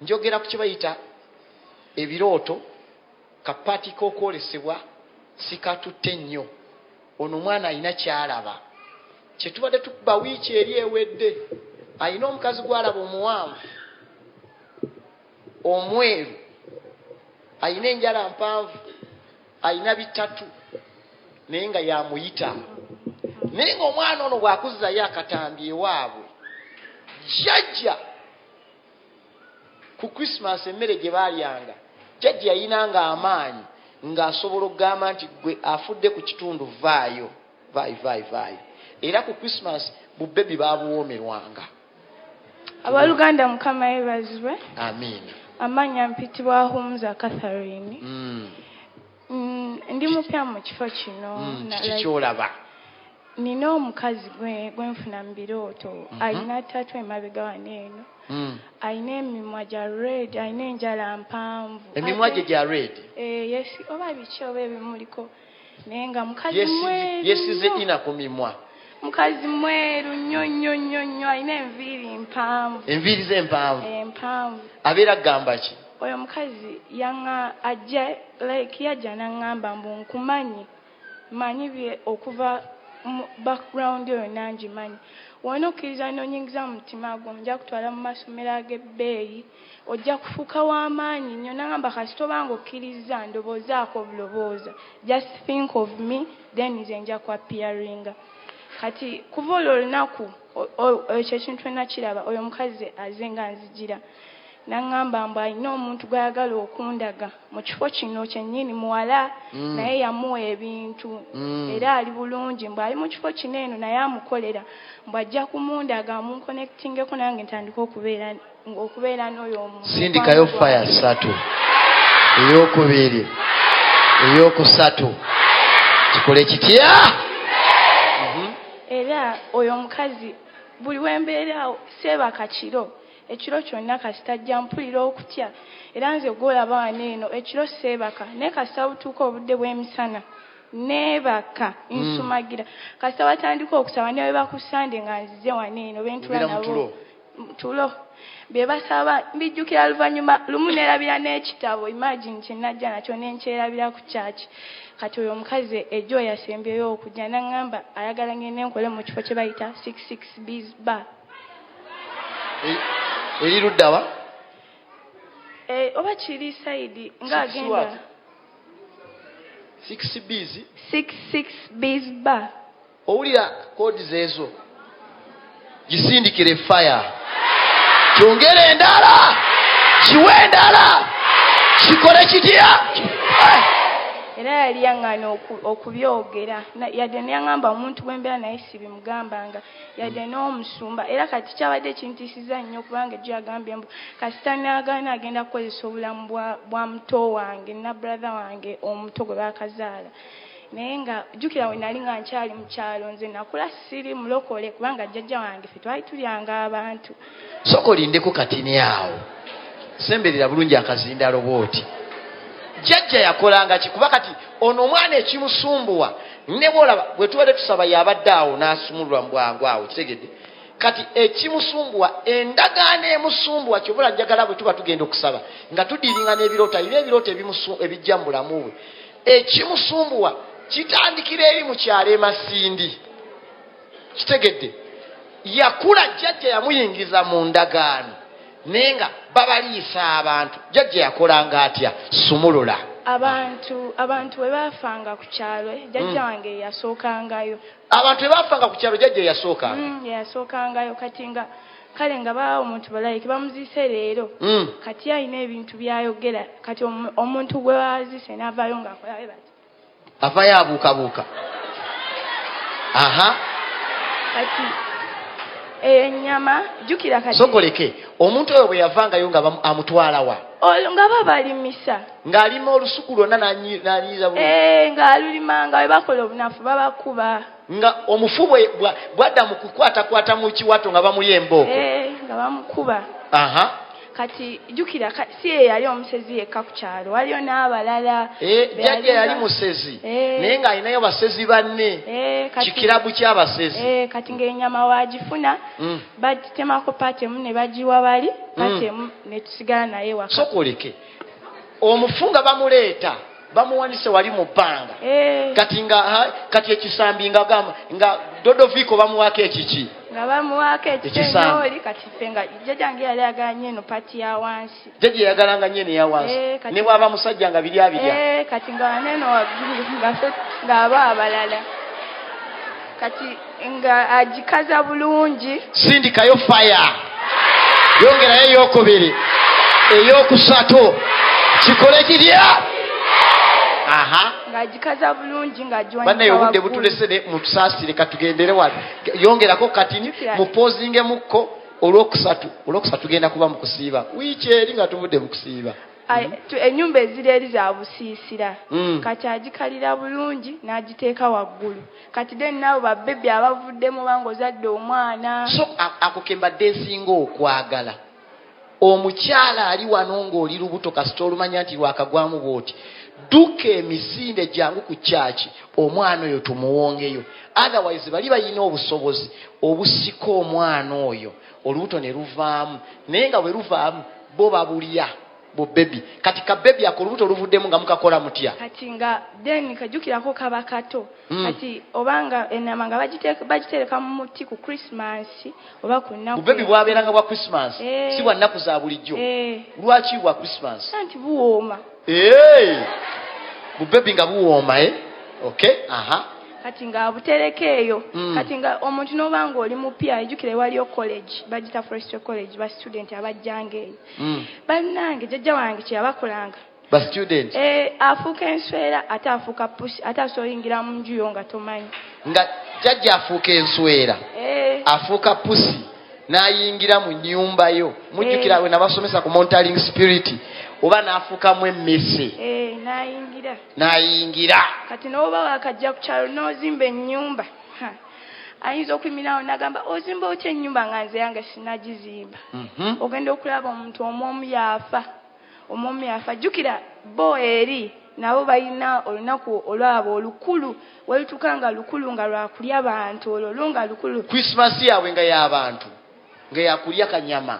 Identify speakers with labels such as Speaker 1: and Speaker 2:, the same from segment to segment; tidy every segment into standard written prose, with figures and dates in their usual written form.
Speaker 1: Njogera ku kyebayita ebirooto, kapaati k'okwolesebwa sikatutte nnyo. Ono omwana alina kyalaba kyetubadde tukuba wiiki eri ewedde. Alina omukazi gwalaba omuwanvu omweru, alina enjala mpanvu, alina bitatu, naye nga yamuyita. Naye ng'omwana ono bw'akuzzayo akatambi ewaabwe, jjajja ku Christmas emmere gye baalyanga, jjajja yayinanga amaanyi ng'asobola okugamba nti gwe afudde ku kitundu vaayo, vaayo, vaayo, vaayo. Era ku Christmas bubebi baabuwoomerwanga.
Speaker 2: Abooluganda, Mukama yeebazibwe.
Speaker 1: Amiina.
Speaker 2: Amannya mpitibwa Humza Catherine. Ndi mupya mu kifo kino.
Speaker 1: Kiki kyolaba?
Speaker 2: Nina omukazi gwe nfuna mu birooto. Alina tattoo emabega wano eno. Alina emimwa gya red, alina enjala mpanvu.
Speaker 1: Emimwa gye gya red?
Speaker 2: Eh, yes, oba biki oba ebimuliko, naye nga mukazi mweru
Speaker 1: Yesize
Speaker 2: nnyo.
Speaker 1: Ina ku mimwa.
Speaker 2: Mukazi mweru nnyo nnyo nnyo nnyo, alina enviiri mpanvu.
Speaker 1: Enviiri ze mpanvu?
Speaker 2: Empanvu.
Speaker 1: Abeera kugamba ki?
Speaker 2: Oyo omukazi yaŋŋa ajja, like yajja n'aŋŋamba mbu nkumanyi, manyi bye okuva mu background oyo nangimanyi, wona okkiriza n'onyingiza mu mutima gwo, nja kutwala mu masomero ag'ebbeeyi, ojja kufuuka w'amaanyi nnyo. N'aŋŋamba kasita obanga okkiriza, ndowoozaako obulowooza, just think of me, then nze nja kuappearinga. Kati kuva olwo olunaku ekyo ekintu enakiraba, oyo omukazi aze nga nzigira n'aŋŋamba mbu alina omuntu gw'ayagala okundaga mu kifo kino kyennyini, muwala, naye yamuwa ebintu, era ali bulungi, mbu ali mu kifo kino eno naye amukolera, mbu ajja kumundaga amunconnectingeko nange ntandike okubeera n'oyo omuntu.
Speaker 1: Sindikayo fire ssatu, eyokubiri, eyokusatu, kikole kitya?
Speaker 2: Era oyo omukazi buli wembeeraawo seebaka kiro, ekiro kyonna kasita ajja mpulira okutya. Era nze gwolaba wano eno ekiro seebaka, naye kasita butuuka obudde bw'emisana neebaka, nsumagira. Kasita batandika okusaba, ne bwe bakusande nga nzize wano eno bentula
Speaker 1: Obeera mu
Speaker 2: nabo
Speaker 1: tulo?
Speaker 2: Tulo bye basaba mbijjukira luvannyuma. Lumu neerabira n'ekitabo, imagine, kye najja nakyo nenkyerabira ku kyaki. Kati oyo omukazi ejjo yasembyeyo okujja n'aŋŋamba ayagala ngende nkole mu kifo kye bayita 66 Bs Bar.
Speaker 1: Eri luddawa?
Speaker 2: Eh, oba kiri side ng'agenda
Speaker 1: What? Six Bs?
Speaker 2: 66 Bs Bar.
Speaker 1: Owulira koodi zeezo, gisindikire fire, kyongere endala, kiwe endala, kikole kitya?
Speaker 2: Era yali yaŋŋaana okubyogera. Yadde neyaŋŋamba omuntu gwembeera naye sibimugambanga, yadde n'omusumba. Era kati kyabadde kintiisiza nnyo kubanga ejjo yagambye mbu kasita naagaana agenda kukozesa obulamu bwa muto wange na brother wange omuto gwe baakazaala. Naye nga jjukira we nali nga nkyali mu kyalo, nze nakula siri mulokole kubanga jjajja wange ffe twali tulyanga abantu.
Speaker 1: Sooka olindeko katini awo, semberera bulungi akazindalo bwoti. Jjajja yakolanga ki? Kuba kati ono omwana ekimusumbuwa, ne bwolaba bwe tubadde tusaba yabadde awo n'asumululwa mu bwangu awo, kitegedde. Kati ekimusumbuwa, endagaano emusumbuwa, kyobula njagala bwe tuba tugenda okusaba nga tudiringa n'ebirooto, alina ebirooto ebijja mu bulamu bwe. Ekimusumbuwa kitandikira eri mu kyalo emasindi, kitegedde. Yakula jjajja yamuyingiza mu ndagaano naye nga babaliisa abantu. Jjajja yakolanga atya? Sumulula.
Speaker 2: Abantu bwe baafanga ku kyalo, jjajja wange yasookangayo.
Speaker 1: Abantu bwe baafanga ku kyalo, jjajja yasookanga?
Speaker 2: Yasookangayo. Kati nga kale nga baa omuntu balayike bamuziise leero, kati alina ebintu byayogera. Kati omuntu gwe baziise n'avaayo ng'akola bwe bati.
Speaker 1: Avaayo abuukabuuka, aha.
Speaker 2: Kati eyo ennyama, jjukira kati
Speaker 1: Sokoleke, omuntu oyo bwe yavangayo nga amutwalawa?
Speaker 2: Olwo nga babalimisa.
Speaker 1: Ng'alima olusuku lwonna n'anyiiza bulungi.
Speaker 2: Eh, ng'alulimanga, bwe bakola obunafu babakuba.
Speaker 1: Nga omufu bwadda mu kukwatakwata mu kiwato nga bamulya embooko.
Speaker 2: Eh, nga bamukuba.
Speaker 1: Aha.
Speaker 2: Kati jjukira si ye yali omusezi yekka ku kyalo, waliyo n'abalala.
Speaker 1: Jjajja yali musezi naye ng'alinayo basezi banne, kikirabu ky'abasezi.
Speaker 2: Kati ng'ennyama waagifuna, bagitemako paati emu ne bagiwa bali, paati emu ne tusigala naye waka.
Speaker 1: Sokoleke omufu nga bamuleeta bamuwanise wali mu bbanga, kati nga kati ekisambi nga gamba nga Dodoviko bamuwaako ekiki,
Speaker 2: nga bamuwaako ekisambi. Kati ffe nga jjajjange yali ayagala nnyo eno paati ya wansi,
Speaker 1: jjajja yayagalanga nnyo eno eya wansi, ne bw'aba musajja nga biri abirya.
Speaker 2: Kati nga waneno waggulu ng'aba abalala, kati nga agikaza bulungi.
Speaker 1: Sindikayo fire, yongerayo eyokubiri, eyokusatu, kikole kirya.
Speaker 2: Ng'agikaza bulungi ng'agiwanika.
Speaker 1: Bannaye obudde butulese, mutusaasire, katugendere wano. Yongerako katini, mupozingemukko olwokusatu. Olwokusatu tugenda kuba mu kusiiba wiiki eri nga tuvudde mu kusiiba.
Speaker 2: Ennyumba eziri eri za busiisira. Kati agikalira bulungi n'agiteeka waggulu. Kati then nabo babebi abavuddemu banga ozadde omwana.
Speaker 1: So ako ke mbadde nsinga okwagala. Omukyala ali wano ng'oli lubuto, kasita olumanya nti lwakagwamu bw'oti, dduka emisinde jangu ku kyaki, omwana oyo tumuwongeyo. Otherwise bali balina obusobozi obusika omwana oyo olubuto ne luvaamu, naye nga bwe luvaamu bo babulya bu bebi. Kati ka bebi ako olubuto oluvuddemu nga mukakola mutya?
Speaker 2: Kati nga then kajjukirako kaba kato. Kati obanga ennyama nga bagitereka mu muti ku Christmas oba ku nnaku.
Speaker 1: Bubebi bwabeeranga bwa Christmas, si bwa nnaku za bulijjo. Lwaki bwa Christmas?
Speaker 2: Anti buwooma.
Speaker 1: Bubebi nga buwooma, okay, aha.
Speaker 2: Kati nga abutereka eyo. Kati nga omuntu n'obanga oli mupya, ejjukira waliyo college, bagita Forestry College, ba student abajjanga eyo. Bannange jjajja wange kye yabakolanga.
Speaker 1: Ba student.
Speaker 2: Afuuka enswera ate afuuka pusi, ate asobola oyingira mu nju yo nga tomanyi.
Speaker 1: Nga jjajja afuuka enswera, afuuka pusi n'ayingira mu nnyumba yo. Mujjukira we nabasomesa ku monitoring spirit, oba n'afuukamu emmese.
Speaker 2: N'ayingira.
Speaker 1: N'ayingira.
Speaker 2: Kati n'oba wakajja ku kyalo n'ozimba ennyumba. Ayinza okuyimirirawo n'agamba ozimba otya ennyumba nga nze yange sinnagizimba. Ogenda okulaba omuntu omwomu yafa. Omwomu yafa. Jjukira bo eri nabo balina olunaku olwabwe olukulu, welutuuka nga lukulu nga lwakulya bantu, olwo lunga lukulu.
Speaker 1: Christmas yaabwe nga y'abantu, nga yakulya kanyama.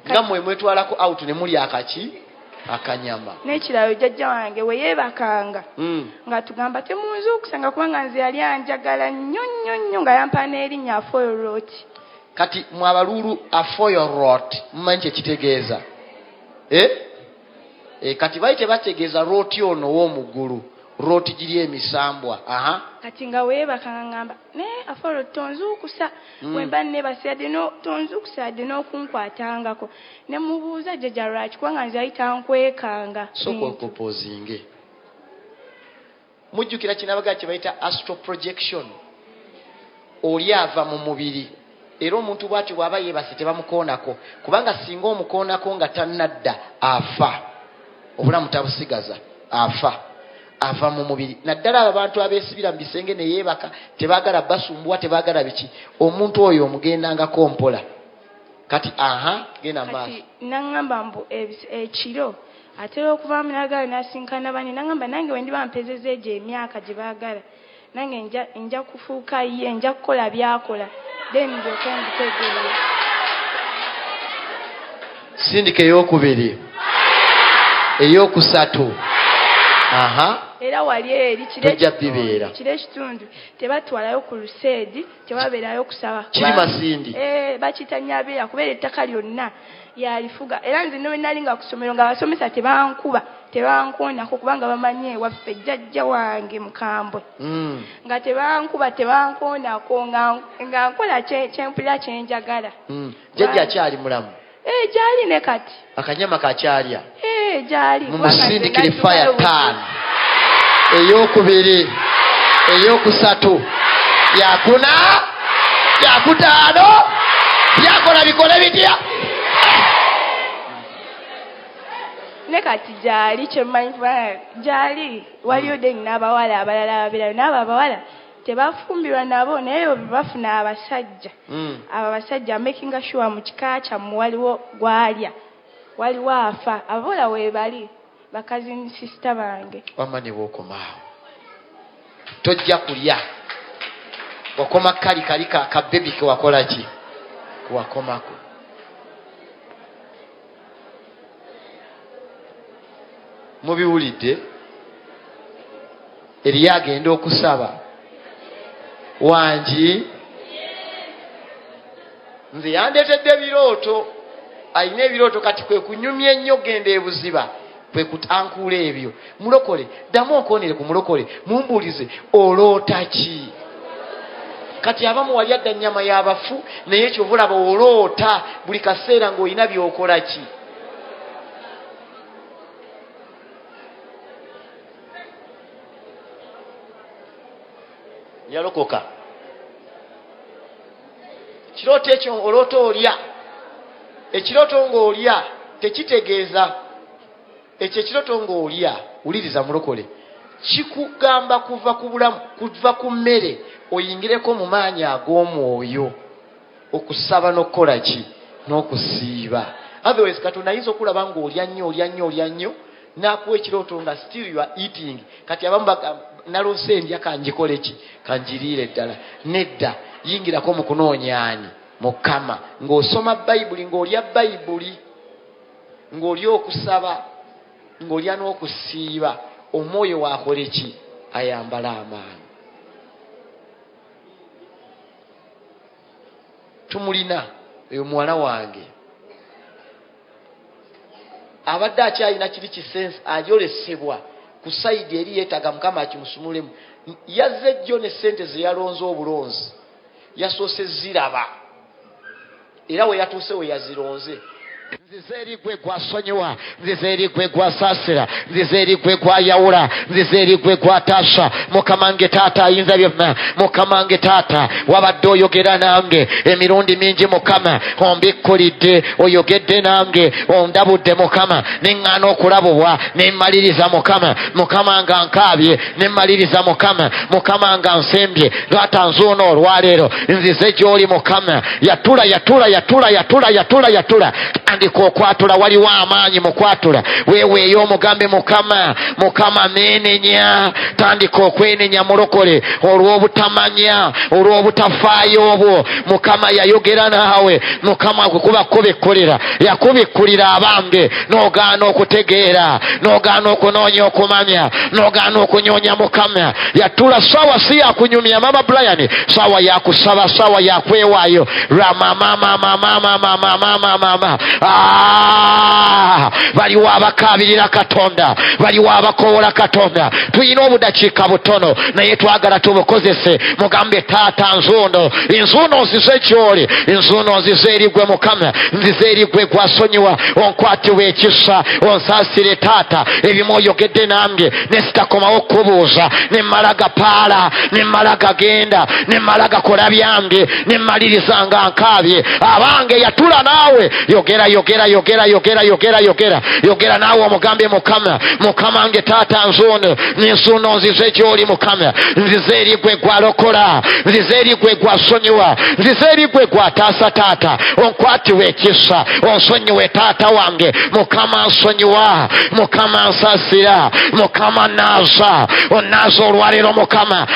Speaker 1: Nga mmwe mwetwalako out ne mulya akaki akanyama.
Speaker 2: N'ekiralo jjajja wange we yeebakanga nga tugamba temunzuukusanga, kubanga nze yali anjagala nnyo nnyo nnyo, nga yampa n'erinnya Afoyorot.
Speaker 1: Kati mwe abaluulu Afoyorot mumanyi kye kitegeeza? Kati bali tebategeeza roti ono ow'omuggulu, roti giri emisambwa.
Speaker 2: Kati nga weebakanga ngamba naye Afoyorot tonzuukusa, bwe mba neebase yadde tonzuukusa yadde n'okunkwatangako. Ne mubuuza jjajja lwaki, kubanga nze yali tankwekanga.
Speaker 1: Sooka okupozinge. Mujjukira kinabaga kye bayita astral projection. Oli ava mu mubiri, era omuntu bw'atyo bw'aba yeebase tebamukoonako, kubanga singa omukoonako nga tannadda afa, obulamu tabusigaza, afa, ava mu mubiri. Naddala abo abantu abeesibira mu bisenge ne yeebaka, tebaagala basumbuwa, tebaagala biki, omuntu oyo omugendangako mpola. Kati genda maaso.
Speaker 2: Kati naŋŋamba mbu ekiro atera okuvaamu n'agala n'asinkana banne, naŋŋamba nange bwe ndiba mpezezza egyo emyaka gye baagala, nange nja kufuuka ye, nja kukola by'akola, then ndyoke mbitegeere.
Speaker 1: Sindika eyokubiri, eyokusatu.
Speaker 2: Era wali eri
Speaker 1: tojja bibeera.
Speaker 2: Kiro ekitundu tebatwalayo ku luseedi, tebabeerayo kusaba.
Speaker 1: Kiri Masindi.
Speaker 2: Bakiyita Nyabeera, kubeera ettaka lyonna yalifuga. Era nze ne bwe nali nga ku ssomero nga abasomesa tebankuba, tebankoonako, kubanga bamanyi ewaffe jjajja wange mukambwe. Nga tebankuba, tebankoonako, nga nkola kyempulira kye njagala.
Speaker 1: Jjajja akyali mulamu?
Speaker 2: Gyali ne kati.
Speaker 1: Akanyama kakyalya?
Speaker 2: Gyali.
Speaker 1: Mumusindikire fire 5, eyokubiri, eyokusatu, yakuna, yakutaano, byakola bikole bitya?
Speaker 2: Ne kati gyali, kyemmanyi kubanga gyali, waliyo deni n'abawala abalala ababeerayo, n'abo abawala tebafumbirwa nabo, naye bwe bafuna abasajja, abo abasajja making sure mu kika kyammwe waliwo gw'alya. Waliwo afa, abawala weebali, ba cousin sister bange.
Speaker 1: Wamma ne bw'okomaawo tojja kulya, wakoma kali kali ka bebi ke wakola ki kewakomako. Mubiwulidde? Eriyo agenda okusaba wangi, nze yandeetedde ebirooto, alina ebirooto kati kwe kunyumya ennyo genda ebuziba kwe kutankuula ebyo. Mulokole ddamu onkoonere ku mulokole mumbuulize oloota ki? Kati abamu wali adda nnyama y'abafu, naye kyova olaba oloota buli kaseera ng'olina by'okola ki. Yalokoka. Kirooto ekyo oloota olya, ekirooto ng'olya tekitegeeza ekyo. Ekirooto ng'olya, wuliriza mulokole, kikugamba kuva ku bulamu, kuva ku mmere oyingireko mu maanyi ag'omwoyo, okusaba n'okukola ki n'okusiiba. Otherwise Katonda ayinza okulaba ng'olya nnyo, olya nnyo, olya nnyo, n'akuwa ekirooto nga still you are eating. Kati abamu bagamba naloose endya, kanjikole ki, kanjiriire ddala. Nedda, yingirako mu kunoonya ani Mukama, ng'osoma Bayibuli, ng'olya Bayibuli, ng'olya okusaba, ng'olya n'okusiiba, omwoyo waakole ki, ayambala amaanyi. Tumulina oyo muwala wange abadde akyalina kiri kisense ayolesebwa ku side eri, yeetaaga Mukama akimusumulemu. Yazze jjo ne sente ze yalonze obulonzi, yasoose ziraba era we yatuuse we yazironze. Nzize eri gwe gwasonyiwa, nzize eri gwe gwasaasira, nzize eri gwe gwayawula, nzize eri gwe gwataasa. Mukama nge taata ayinza byonna, Mukama nge taata, wabadde oyogera nange emirundi mingi. Mukama ombikkulidde, oyogedde nange, ondabudde Mukama, neŋŋaana okulabubwa nemmaliriza Mukama. Mukama nga nkaabye nemmaliriza Mukama. Mukama nga nsembye, taata nzuuno olwaleero nzize gy'oli Mukama. Yatula, yatula, yatula, yatula, yatula, yatula. Tandika okwatula, waliwo amaanyi mu kwatula. Weeweeyo omugambe Mukama, Mukama neenenya. Tandika okwenenya mulokole olw'obutamanya, olw'obutafaayo obwo. Mukama yayogera naawe, Mukama kukuba kubikkulira, yakubikkulira abange, n'ogaana okutegeera, n'ogaana okunoonya okumanya, n'ogaana okunyonya Mukama. Yatula, saawa si yakunyumya mama Brian, saawa yakusaba, saawa yakwewaayo. Ramamamamamamamamamama. Baliwo abakaabirira Katonda, baliwo abakoowola Katonda. Tulina obudakiika butono naye twagala tubukozese. Mugambe taata nzuuno, nzuuno nzize gy'oli, nzuuno nzize eri gwe Mukama, nzize eri gwe gwasonyiwa, onkwatibwa ekisa, onsaasire taata. Ebimu oyogedde nange ne sitakomawo okukubuuza, ne mmala gapaala, ne mmala gagenda, ne mmala gakola byange, ne mmaliriza nga nkaabye. Abange yatula naawe, yogera, yogera, yogera, yogera, yogera, yogera, yogera naawe omugambe Mukama, Mukama nge taata nzuuno, nzuuno nzize gy'oli Mukama, nzize eri gwe gwalokola, nzize eri gwe gwasonyiwa, nzize eri gwe gwataasa. Taata onkwatibwa ekisa, onsonyiwe taata wange. Mukama nsonyiwa, Mukama nsasira, Mukama naaza, onaaza olwaleero Mukama.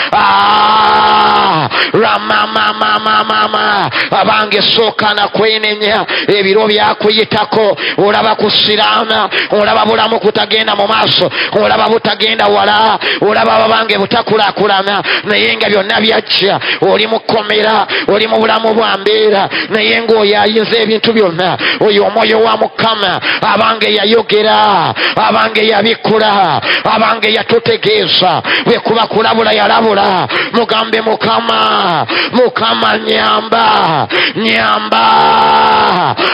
Speaker 1: Ramamamamamama. Abange sooka na kwenenya, ebiro byakuyitako, olaba kusiraana, olaba bulamu kutagenda mu maaso, olaba butagenda wala, olaba babange butakulaakulana, naye nga byonna byajja. Oli mu kkomera, oli mu bulamu bwa mbeera, naye ng'oyo ayinza ebintu byonna, oyo omwoyo wa Mukama abange yayogera, abange yabikkula, abange yatutegeeza. Bwe kuba kulabula yalabula. Mugambe Mukama, Mukama nyamba, nyamba.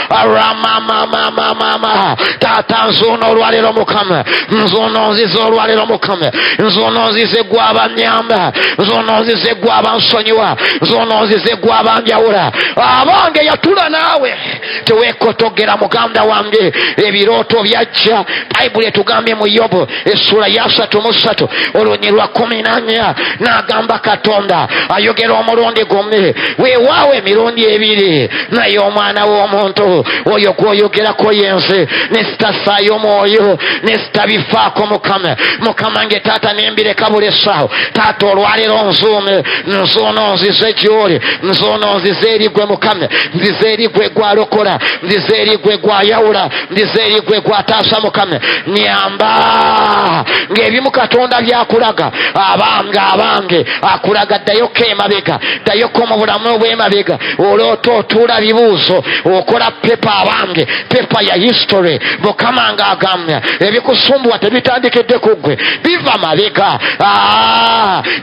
Speaker 1: Ramamamamamama. Taata nzuuno olwaleero Mukama, nzuuno nzize olwaleero Mukama, nzuuno nzize gwe abannyamba, nzuuno nzize gwe abansonyiwa, nzuuno nzize gwe abanjawula. Abange yatula naawe teweekotogera muganda wange, ebirooto byajja. Bayibuli etugambye mu Yobu essuula ya 33 olunyi lwa 14, n'agamba Katonda ayogera omulundi gumu, weewaawo emirundi ebiri, naye omwana w'omuntu oyo gw'oyogerako yenze, ne sitasaayo mwoyo, ne sitabifaako. Mukama, Mukama nge taata nembireka bulesaawo. Taata olwaleero nzuume, nzuuno nzize gy'oli, nzuuno nzize eri gwe Mukama, nzize eri gwe gwalokola, nzize eri gwe gwayawula, nzize eri gwe gwataasa. Mukama nyamba. Ng'ebimu Katonda byakulaga, abange, abange, akulaga ddayoko emabega, ddayoko mu bulamu obw'emabega, oloota otuula bibuuzo, okola paper, abange, paper ya history. Mukama ng'agamba ebikusumbuwa tebitandikidde ku ggwe, biva mabega.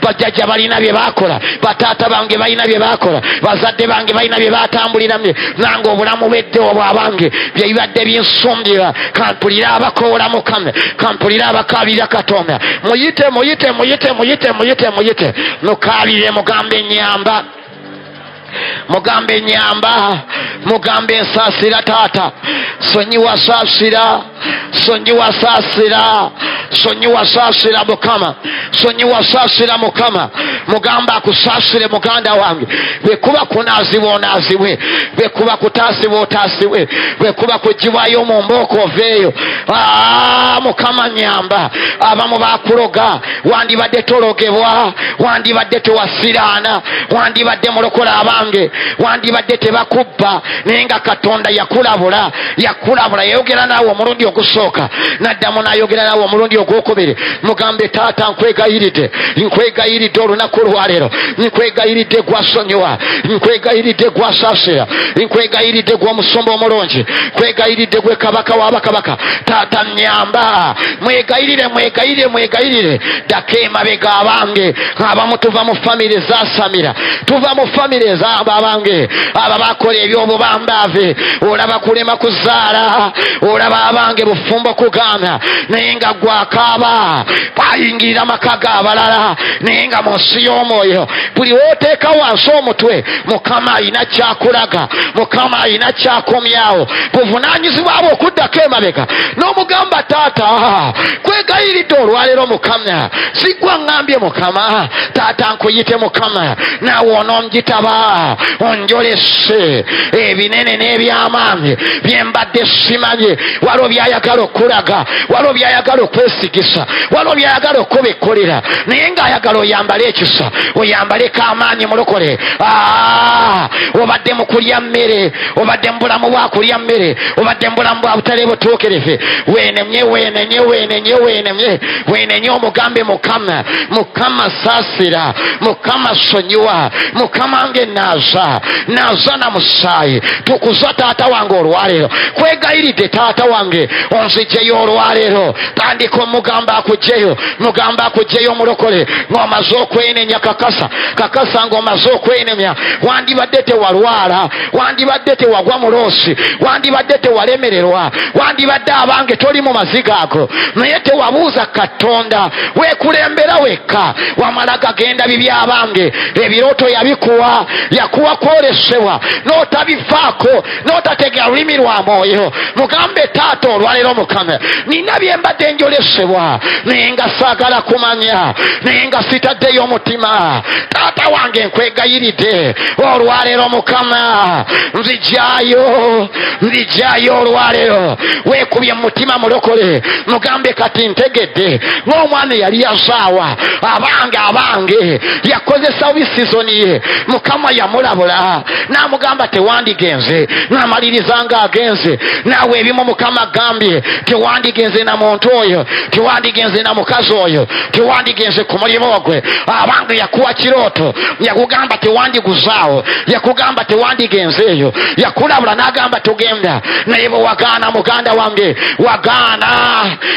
Speaker 1: Bajjajja balina bye baakola, bataata bange balina bye baakola, bazadde bange balina bye batambuliramu, nange obulamu bwedde obwo abange bye bibadde binsumbira. Kampulire abakoola Mukama, kampulire abakaabirira Katonda. Muyite, muyite, muyite, muyite, muyite, muyite, mukaabirire, mugambe nyamba, mugambe nyamba, mugambe nsaasira taata, sonyiwa, saasira, sonyiwa, saasira, sonyiwa, saasira Mukama, sonyiwa, saasira Mukama. Mugamba akusaasire muganda wange. Bwe kuba kunaazibwa onaazibwe, bwe kuba kutaasibwa otaasibwe, bwe kuba kugibwayo mu mbooko oveeyo. Mukama nyamba. Abamu bakuloga, wandibadde tologebwa, wandibadde tewasiraana, wandibadde mulokola abange, wandibadde tebakubba, naye nga Katonda yakulabula, yakulabula, yayogera naawe omulundi ogusooka, naddamu n'ayogera naawe omulundi ogwokubiri. Mugambe taata nkwegayiridde, nkwegayiridde olunaku lwaleero, nkwegayiridde gwasonyiwa, nkwegayiridde gwasaasira, nkwegayiridde gw'omusumba omulungi, nkwegayiridde gwe kabaka w'abakabaka, taata nyamba. Mwegayirire, mwegayirire, mwegayirire. Ddako emabega abange. Abamu tuva mu famire zasamira, tuva mu famire zabo abange abo bakola ebyobubambaavu, olaba kulema kuzaala, olaba abange bufumbo kugaana, naye nga gwakaaba bayingirira amaka g'abalala, naye nga mu nsi y'omwoyo buli wooteeka wansi omutwe Mukama alina kyakulaga, Mukama alina kyakomyawo. Buvunaanyizibwa bwe okuddako emabega n'omugamba taata kwegayiridde olwaleero Mukama, sigwa ŋŋambye Mukama, taata nkuyite Mukama, naawe onongitaba onjolese ebinene n'ebyamaanyi bye mbadde simanyi. Waliwo byayagala okulaga, waliwo byayagala okwesigisa, waliwo byayagala okubikkulira, naye ng'ayagala oyambale ekisa, oyambaleko amaanyi mulokole. Obadde mu kulya mmere, obadde mu bulamu bwa kulya mmere, obadde mu bulamu bwa butali butuukirivu. Weenemye, weenenye, weenenye, weenemye, weenenye, omugambe Mukama, Mukama saasira, Mukama sonyiwa, Mukama nge naaza, naaza na musaayi, tukuza taata wange olwaleero, kwegayiridde taata wange onzigyeyo olwaleero. Tandika omugamba akugyeyo, mugamba akugyeyo omulokole. Ng'omaze okwenenya, kakasa, kakasa ng'omaze okwenemya. Wandibadde tewalwala, wandibadde tewagwa muloosi, wandibadde tewalemererwa, wandibadde abange toli mu maziga ago, naye tewabuuza Katonda, weekulembera wekka, wamala gagenda bibi. Abange ebirooto yabikuwa, yakuwa kwolesebwa, n'otabifaako, n'otategera lulimi lwa mwoyo. Mugambe taata olwaleero Mukama, nina bye mbadde njolesebwa, naye nga saagala kumanya, naye nga sitaddeyo omutima. Taata wange nkwegayiridde olwaleero Mukama, nzijaayo, nzijaayo olwaleero. Weekubye mu mutima mulokole, mugambe kati ntegedde ng'omwana yali yazaawa. Abange, abange, yakozesa bubi season ye. Mukama yamulabula n'amugamba tewandigenze, n'amaliriza ng'agenze. Naawe ebimu Mukama agambye tewandigenze na muntu oyo, tewandigenze na mukazi oyo, tewandigenze ku mulimu ogwe. Abange. Abange, yakuwa kirooto, yakugamba tewandiguzaawo, yakugamba tewandigenze eyo, yakulabula n'agamba togenda, naye bwe wagaana, muganda wange, wagaana,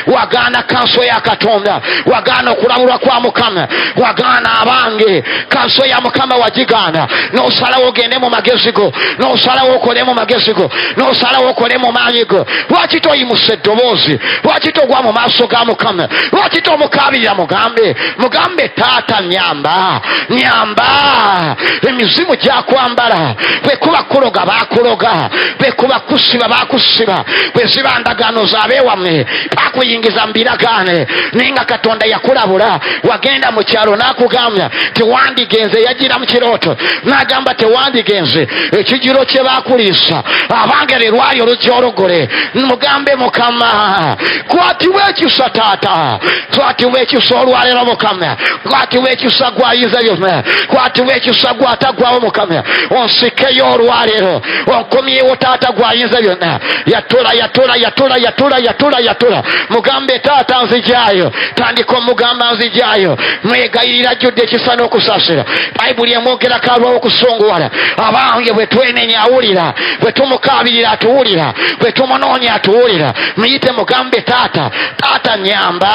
Speaker 1: wagaana kanso ya Katonda, wagaana okulabulwa kwa Mukama, wagaana. Abange, kanso ya Mukama wagigaana, n'osalawo ogende mu magezi go, n'osalawo okole mu magezi go, n'osalawo okole mu maanyi go. Lwaki toyimusa eddoboozi? Lwaki togwa mu maaso ga Mukama? Lwaki tomukaabirira? Mugambe, mugambe, taata nyamba, nyamba. Emizimu gyakwambala. Bwe kuba kuloga, bakuloga. Bwe kuba kusiba, bakusiba. Bwe ziba ndagaano zaabeewammwe, bakuyingiza mu biragaane, naye nga Katonda yakulabula. Wagenda mu kyalo n'akugamba tewandigenze, yagira mu kirooto n'agamba tewandigenze. Ekijiro kye bakuliisa, abange, lwe lwali olujja olugole. Mugambe, Mukama, kwatibwa ekisa, taata, kwatibwa ekisa olwaleero. Mukama, kwatibwa ekisa, gwayinza byonna, kwatibwa ekisa, gwataggwawo. Mukama, onsikeyo olwaleero, onkomyewo, taata, gwayinza byonna. Yatula, yatula, yatula, yatula, yatula, yatula. Mugambe, taata, nzijaayo. Tandika omugamba, nzijaayo. Mwegayirira, ajjudde ekisa n'okusaasira. Bayibuli emwogerako alwawo okusunguwala. Abange, bwe twenenya awulira, bwe tumukaabirira atuwulira, bwe tumunoonya atuwulira. Muyite, mugambe, taata, taata, nyamba.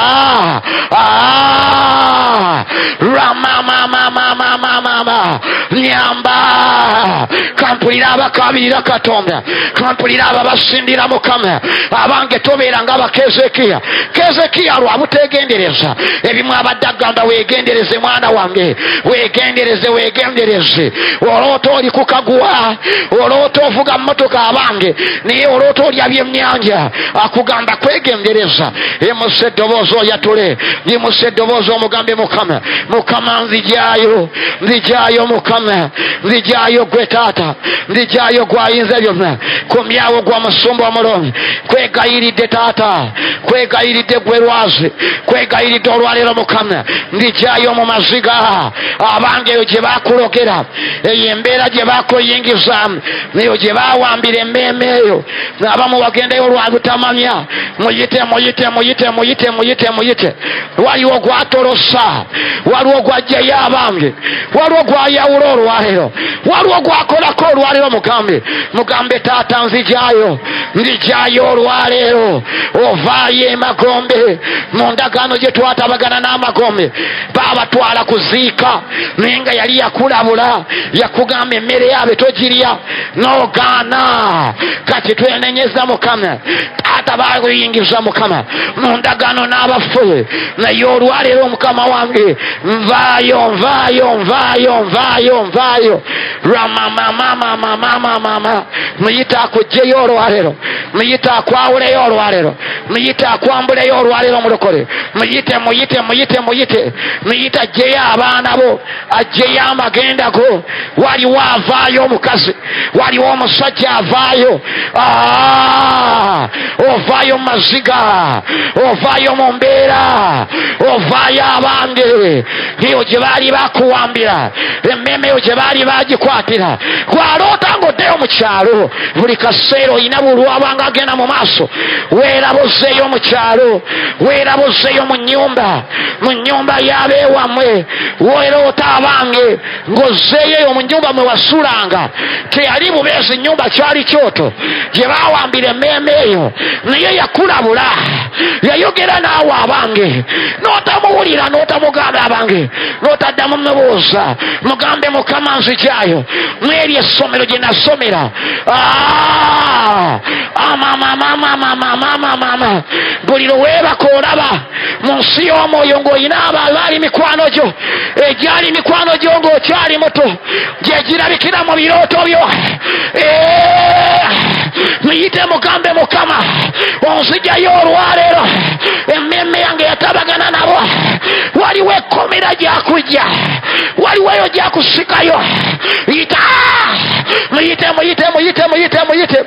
Speaker 1: Ramamamamamamama, nyamba. Kampulira abakaabirira Katonda, kampulira abo abasindira Mukama. Abange, tobeera nga abakezekiya. Kezekiya lwabutegendereza ebimu abadde agamba, weegendereze mwana wange, weegendereze, weegendereze. Oloota oli ku kaguwa, oloota ovuga mmotoka, abange, naye oloota olya byennyanja. Akugamba kwegendereza. Yimusa eddoboozi oyatule, yimusa eddoboozi omugambe, Mukama, Mukama, nzijaayo, nzijaayo. Mukama, nzijaayo, gwe taata, nzijaayo, gwayinza byonna. Komyawo gwa musumba omulungi. Kwegayiridde taata, kwegayiridde gwe lwazi, kwegayiridde olwaleero. Mukama, nzijaayo mu maziga. Abange, eyo gye bakulogera, eyo embeera gye bakuyingizaamu, eyo gye bawambira emmeeme eyo, abamu bagendeyo lwa butamanya. Muyite, muyite, muyite, muyite, muyite, muyite. Waliwo gwatolosa, waliwo gwajjayo, abange, waliwo gwayawula olwaleero, waliwo gwakolako olwaleero. Mugambe, mugambe, taata, nzijaayo, nzijaayo olwaleero. Ovaayo emagombe mu ndagaano gye twatabagana n'amagombe. Baabatwala kuziika, naye nga yali yakulabula, yakugamba emmere yaabwe togirya, n'ogaana. Kati twenenyeza Mukama. Taata, bakuyingiza, Mukama, mu ndagaano n'abafu, naye olwaleero, Mukama wange, nvaayo, nvaayo, nvaayo, nvaayo, nvaayo. Ramamamamamamamama. Muyite akugjeyo olwaleero, muyite akwawuleyo olwaleero, muyite akwambuleyo olwaleero. Mulokole, muyite, muyite, muyite, muyite, muyite ajjeyo abaana bo, ajjeyo amagenda go. Waliwo avaayo omukazi, waliwo omusajja avaayo. Ovaayo mu maziga, ovaayo mu mbeera, ovaayo. Abange, eyo gye baali bakuwambira emmeeme, eyo gye baali bagikwatira. Gwaloota ng'oddeyo mu kyalo buli kaseera, olina bulwabanga agenda mu maaso, weerabuzeeyo mu kyalo, weerabuzeeyo mu nnyumba, mu nnyumba y'abeewammwe. Weeroota, abange, ng'ozzeeyo eyo mu nnyumba mwe wasulanga. Teyali bubeezi nnyumba, kyali kyoto gye baawambira emmeeme eyo, naye yakulabula, yayogera naawe, abange, n'otamuwulira, n'otamugamba, abange, n'otaddamu mubuuza. Mugambe, Mukama, nzijaayo mweri essomero gye nasomera. Amamamamamamamamama, buli lweweebaka olaba mu nsi y'omwoyo ng'olina abo abaali mikwano gyo, egyali mikwano gyo ng'okyali muto, gyegirabikira mu birooto byo. Muyite, mugambe, Mukama, onzijayo olwaleero. Emmeeme yange yatabagana nabo. Waliwo ekkomera gyakujja, waliwo eyo gyakusikayo. Yita, muyite, muyite, muyite, muyite, muyite,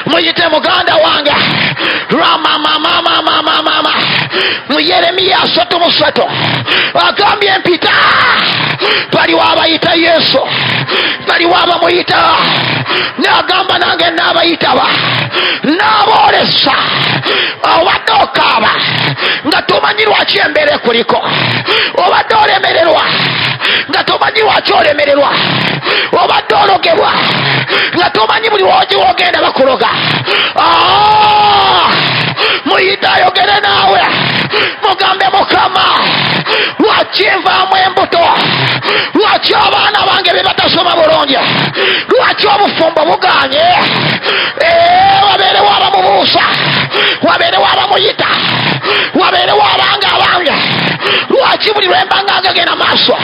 Speaker 1: muyite muganda wange. Ramamamamamamama, mu Yeremiya 33 agambye empita. Baliwo abayita Yesu, baliwo abamuyita, nagamba nange naabayitaba, naaboolesa. Obadde okaaba nga tomanyi lwaki. Lwaki embeera ekuliko? Obadde olemererwa nga tomanyi lwaki olemererwa. Obadde ologebwa nga tomanyi buli wogi wogenda bakuloga. Muyite ayogere naawe, mugambe Mukama, lwaki nvaamu embuto? Lwaki abaana bange be batasoma bulungi? Lwaki obufumbo buganye? Wabeerewo abamubuusa, wabeerewo abamuyita, wabeerewo abanga abange. Lwaki buli lwemba nga ngagenda maaso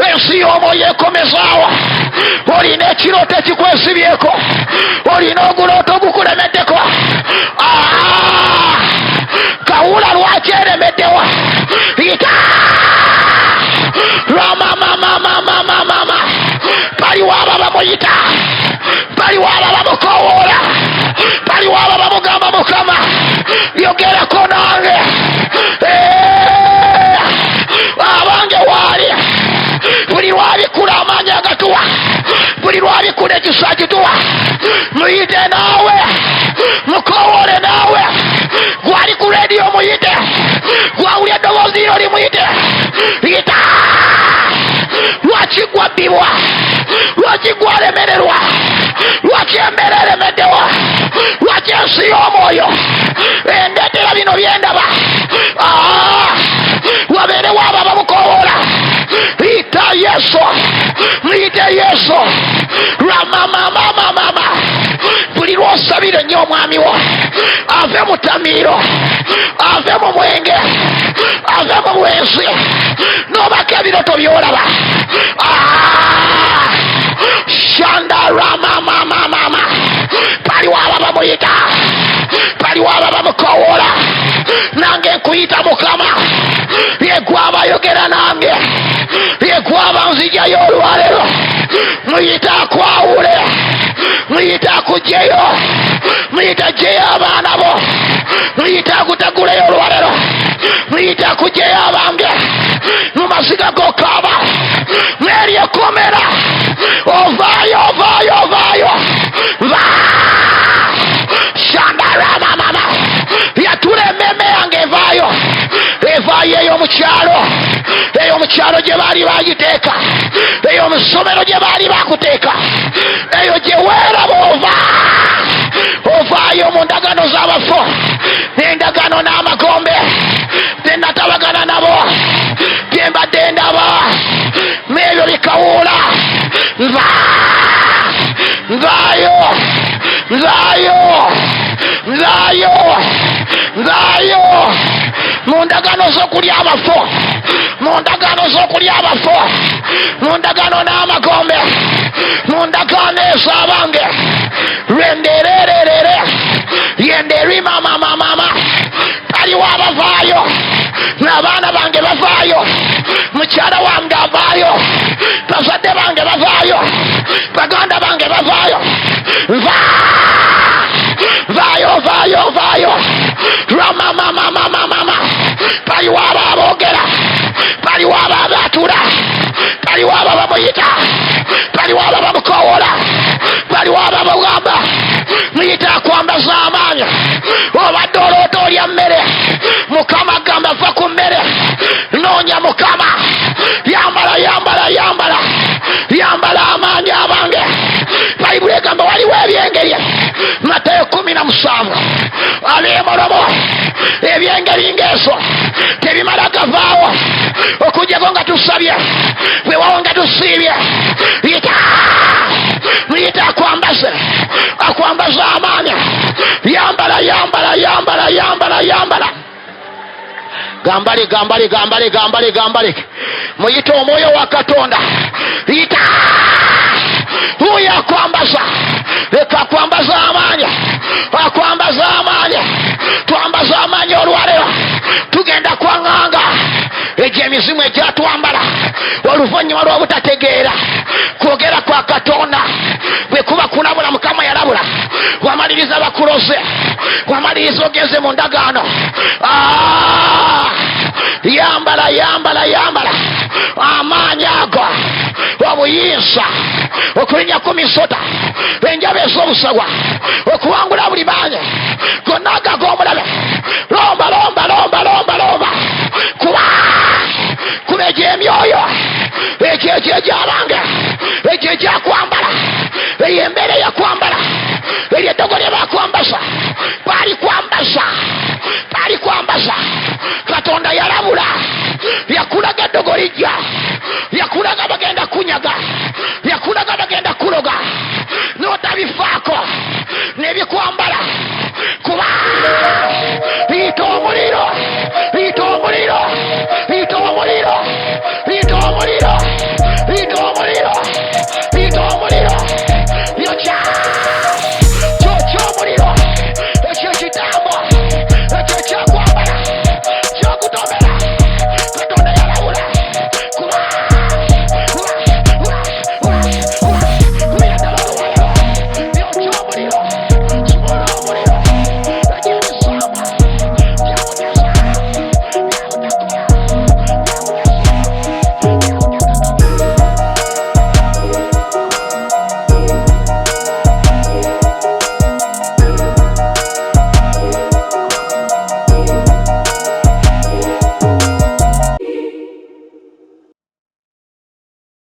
Speaker 1: ensi y'omwoyo ekomezaawo? Olina ekirooto ekikwesibyeko, olina ogulooto ogukulemeddeko. Kawula lwaki eremeddewo? Yita ramamamamamamama. Baliwo abo abamuyita, baliwo abo abamukowoola, baliwo abo abamugamba Mukama yogerako nange. Abange waali buli lwabikula amaanyi agatuwa, buli lwabikula ekisa kituwa. Muyite naawe, mukowoole naawe. Gwali ku rediyo muyite, gwawulya eddoboozi lyo limuyite. Yita. Lwaki gwabbibwa? Lwaki gwalemererwa? Lwaki embeera eremeddewa? Lwaki ensi y'omwoyo endeetera bino byendaba? Wabeerewo abo abamukowoola. Yita Yesu, muyite Yesu. Ramamamamamama. Buli lwosabira ennyo omwami wo ave mu tamiiro, ave mu mwenge, ave mu bwensi, n'obako ebirooto by'olaba. Shandaramamamamama. Baliwo abo abamuyita, baliwo abo abamukowoola. Nange nkuyita Mukama, yegwaba ayogera nange, yegwaba nzijayo olwaleero. Muyite akwawule, muyite akugyeyo, muyite agyeyo abaana bo, muyite akutaguleyo olwaleero, muyite akugyeyo abange mu maziga gokaaba mweri ekomera. Ovaayo, ovaayo, ovaayo. Va shandaramamama. Yatula emmeeme yange evaayo, evaayo ey'omukyalo, ey'omukyalo gye baali bagiteeka, ey'omusomero gye baali bakuteeka, eyo gye weeraba. Ova, ovaayo mu ndagaano z'abafu n'endagaano n'amagombe tenatabagana nabo byembadde ndaba n'ebyo bikawuula. Nva, nvaayo, nvaayo, nvaayo, nvaayo mu ndagaano z'okulya abafu, mu ndagaano z'okulya abafu, mu ndagaano n'amagombe, mu ndagaano ez'abange lwenderererere yenderimamamamama. Baliwo abavaayo, n'abaana bange bavaayo, mukyala wange avaayo, bazadde bange bavaayo, baganda bange bavaayo. Nva, vaayo, vaayo, vaayo. Ramamamamamama. Baliwo abo aboogera, baliwo abo abaatula, baliwo abo abamuyita, baliwo abo abamukowoola, baliwo abo abamugamba muyite akwambaza amaanyi. Obadde oloota olya mmere, Mukama agamba va ku mmere, noonya Mukama. Yambala, yambala, yambala, yambala amaanyi abange. Bayibuli egamba waliwo ebyengeri, Matayo 17 ab'emolomo, ebyengeri ng'ezo tebimala gavaawo okujjako nga tusabye, wewawo nga tusiibye. Yita, muyite akwambaze, akwambaze amaanyi. Yambala, yambala, yambala, yambala, yambala. Gambale, gambale, gambale, gambale, gambale. Muyite omwoyo wa Katonda. Yita huyo akwambaza, leka akwambaza amaanyi, akwambaza amaanyi. Twambaza amaanyi olwaleero, tugenda kwaŋŋanga egyo emizimu egyatwambala oluvannyuma lw'obutategeera kwogera kwa Katonda. Bwe kuba kulabula, Mukama yalabula, wamaliriza bakuloze, wamaliriza ogenze mu ndagaano. Yambala, yambala, yambala amaanyi ago, obuyinza okulinnya ku misota, enjaba ez'obusagwa, okuwangula buli maanyi gonna agag'omulabe. Lomba, lomba, lomba, lomba, lomba. Kyekyakuba.